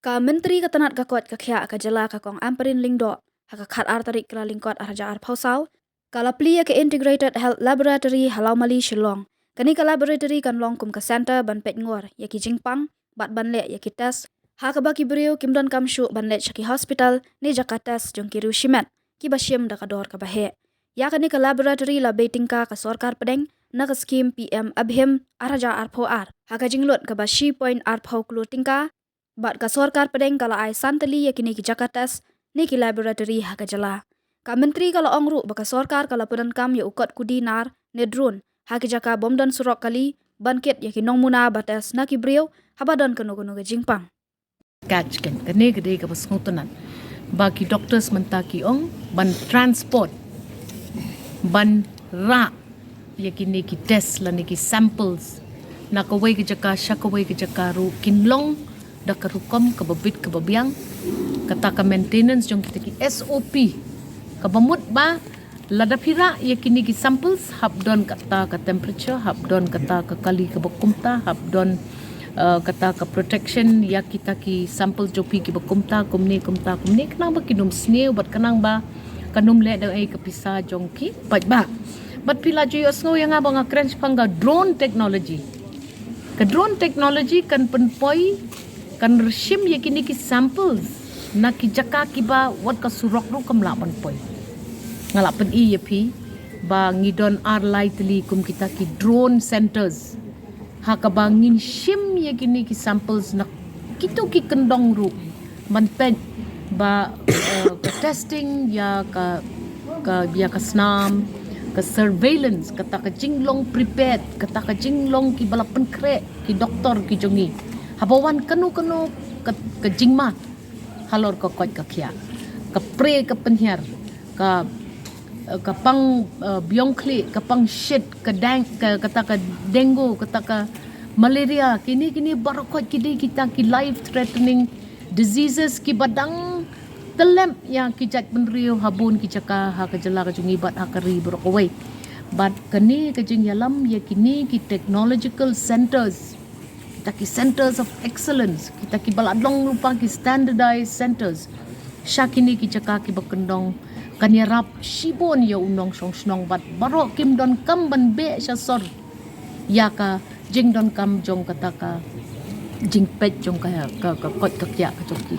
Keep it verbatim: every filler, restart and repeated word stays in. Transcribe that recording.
Ka Myntri ka tnat ka koit ka khiah ka jylla ka Kong Ampareen Lyngdoh, ha ka khat ar tarik Kyllalyngkot ar hajar arphew saw, ka la plie ïa ka Integrated Health Laboratory ha Lawmali Shillong. Kane ka laboratory kan long kum ka center ban peit ngor ïa ki jingpang bad ban leh ïa ki test, ha kaba ki briew kim donkam shuh ban leit sha ki hospital ne jaka test jong ki riew shimet kiba shim da ka dor kaba heh. Ïa kane ka laboratory la bei tyngka ka sorkar pdeng na ka skhim P M ABHIM ar hajar arphew ar ha ka jinglut kaba shi point arphew klur tyngka, bad ka sorkar pdeng ka la ai san tylli ïa kine ki jaka test ne ki laboratory ha ka jylla. Ka Myntri ka la ong ruh ba ka sorkar ka la pyndonkam ïa u kot kudi nar ne drone ha ki jaka bym don surok kali ban kit ïa ki nongmuna ba test na ki briew haba don kano kano ka jingpang. Catch kan, kane ka dei kaba sngewtynnat ba ki doctors mynta ki ong ban transport, ban rah ïa kine ki test lane ki samples na kawei ka jaka sha kawei ka jaka ruh kin long da ka rukom kaba bit kaba biang. Kata ka maintenance jong kita ki S O P kaba mut ba lada phi rah ïa kine ki samples hap don kata ka temperature, hap don kata ka kali kaba kumta, hap don, uh, kata ka protection ïa kita ki samples jong phi kiba kumta, kumne, kumta, kumne, khnang ba kin ym sniew bad khnang ba kan ym leh da ei ka pisa jong ki paidbah. Bad phi la ju ïohsngew ïa nga ba nga kren shaphang ka drone technology. Ka drone technology kan pynpoi, kan rshim ïa kine ki samples na ki jaka kiba wat ka surok ruh kam lah ban poi. Nga la pyni ïa phi ba ngi don ar lai tylli kum kita ki drone centers ha kaba ngin shim ïa kine ki samples na kito ki kyndong ruh ban peit ba, uh, ka testing ïa ka, ka, ïa ka snam, ka surveillance, kata ka jinglong prepared, kata ka jinglong kiba la pynkhreh ki doktor ki jong ngi haba wan kano kano ka, ka jingma halor ka koit ka khiah, ka pre ka pynhiar, ka, uh, ka pang, uh, biong khlieh, ka pang shit, ka deng, ka, kata ka dengue, kata ka malaria, kine, kine baroh koit ki dei kita ki life threatening diseases kiba dang tyllep ïa ki jaitbynriew ha bun ki jaka ha ka jylla ka jong ngi bad ha ka ri baroh kawei. Bad kane ka jingïalam ïa kine ki technological centers, kita ki centers of excellence, kita kiba la long lypa ki standardized centers sha kine ki jaka kiba kyndong, kan ïarap shibun ïa u nongshong shnong bad baroh kim donkam ban beh sha sor ïa ka jingdonkam jong kata ka jingpeit jong ka, ka, ka koit ka khiah ka jong ki.